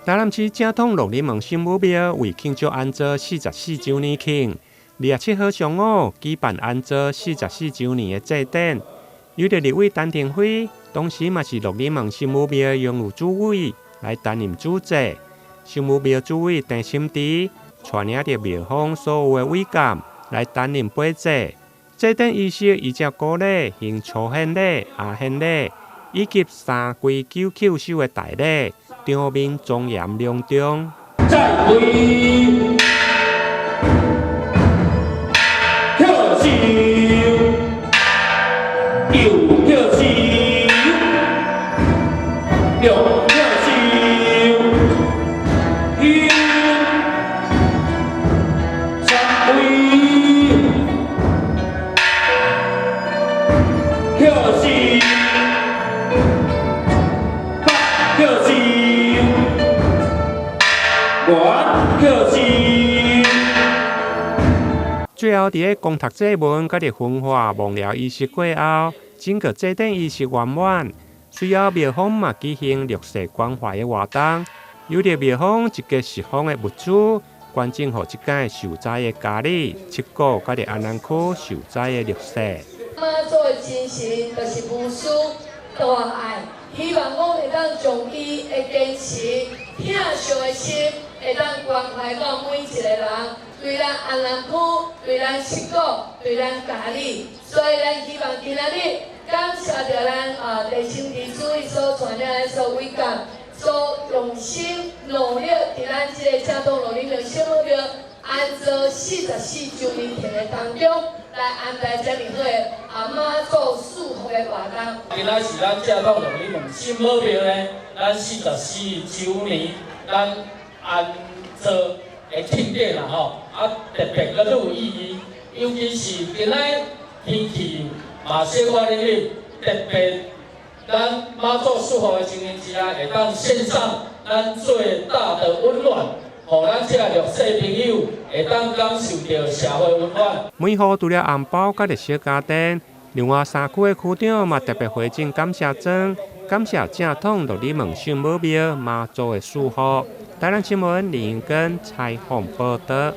台南市正統鹿耳門聖母廟為慶祝安祖44週年慶，27號上午舉辦安祖四十四週年的祭典，由著立委陳亭妃，同時嘛是鹿耳門聖母廟榮譽主委來擔任主祭。聖母廟主委鄭心慈帶領著廟方所有的委監來擔任陪祭。祭典儀式依照古禮行初獻禮、阿獻禮以及三跪九叩首的大禮，場面莊嚴隆重。再跪，叩首，右叩首，右叩首，一，三跪，叩首，八叩首，元叩首。最後，佇咧攻讀祭文、佮著焚化望療儀式過後，整個祭典儀式圓滿。隨後廟方嘛舉行弱勢關懷的活動，由著廟方集結十方的物資，捐贈予這間受災的嘉里、七股佮著安南區受災的弱勢。媽祖的精神就是無私大愛，希望講會當將伊的堅持、疼惜的心，會當關懷到每一個人，對咱安南區、對咱七股、對咱嘉里，所以咱希望今仔日感謝著咱鄭心慈主委所帶領的所有委監，所用心努力佇咱這個正統鹿耳門聖母廟安祖44週年慶的當中，來安排這麼好的媽祖賜福的活動。今仔是咱正統鹿耳門聖母廟呢，咱四十四週年，咱安祖的慶典啦吼，特別閣有意義，尤其是今仔天氣嘛小可冷冷，特別咱媽祖賜福的情形之下，會當獻上咱最大的溫暖，予咱這弱勢朋友會當感受著社會溫暖。每戶除了紅包佮著小家電，另外三區的區長嘛特別回贈感謝狀，感謝正統鹿耳門聖母廟媽祖的賜福。台南新聞林根採訪報導。